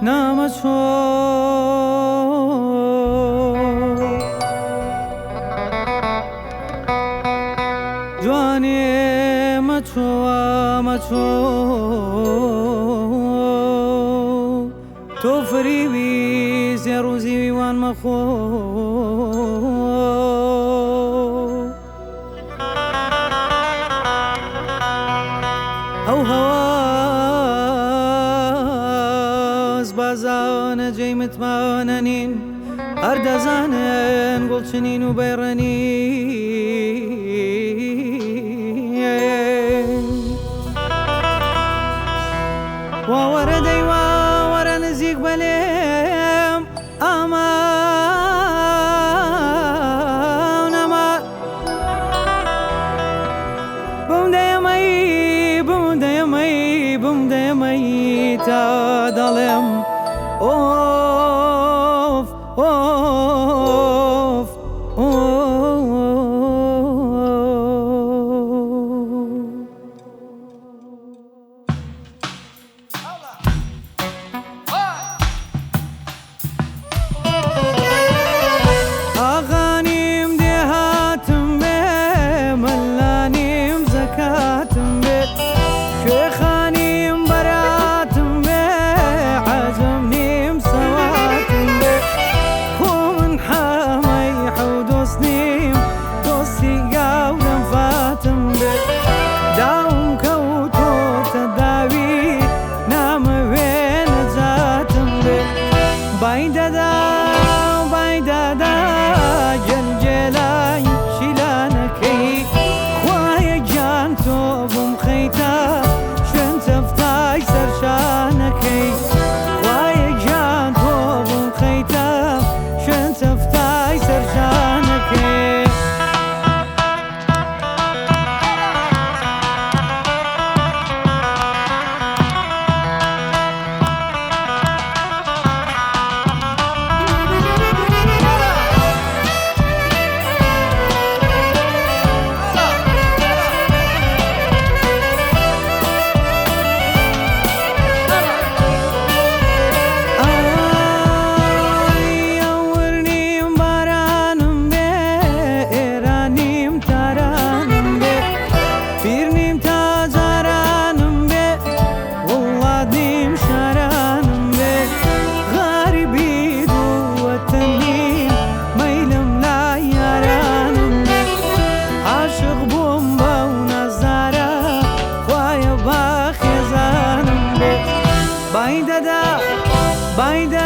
نامەچۆ. جوانێ مەچۆوە مەچۆ، تۆ فریوی زێڕ و زیوی وان مەخۆ. ئەو هەواز بازانە جێی متمانە نین، هەر دەزانن گوڵچنین و بەیڕەنین. وا وەرە دەی وا وەرە نزیک بەلێم، ئامان ئەمان. بم دەیەمەی بم دەیەمەی بم دەیەمەی تا دەڵێم ئۆف ئۆف ئۆف. ئاغانیم دێهاتم بێ، مەلانیم زەکاتم بێ، کوێخانیم بەراتم بێ، عەجەم نیم سەواتم بێ. خۆ من حەمەی حەودۆست نیم، دۆستی گاورم فاتم بێ. داوم کەوتۆتە داوی، نامەوێ نەجاتم بێ. بای دەدا بای دەدا گەلگێلای شیلانەکەی، خوایە گیان تۆ بم خەیتە شوێن چەفتای سەرشانەکەی. خوایە گیان تۆ بم خەیتە شوێن چەفتای سەرشانەکەی. ئای ئەورنیم بارانم بێ، ئێرانیم تارانم بێ، پیرنیم تا جارانم بێ، وڵات نیم شارانم بێ. غەریبی دووەتە نیم، مەیلم لای یارانم بێ. عاشق بووم بەو نازارە، خوایە با خێزانم بێ. بای دەدا بای دەدا.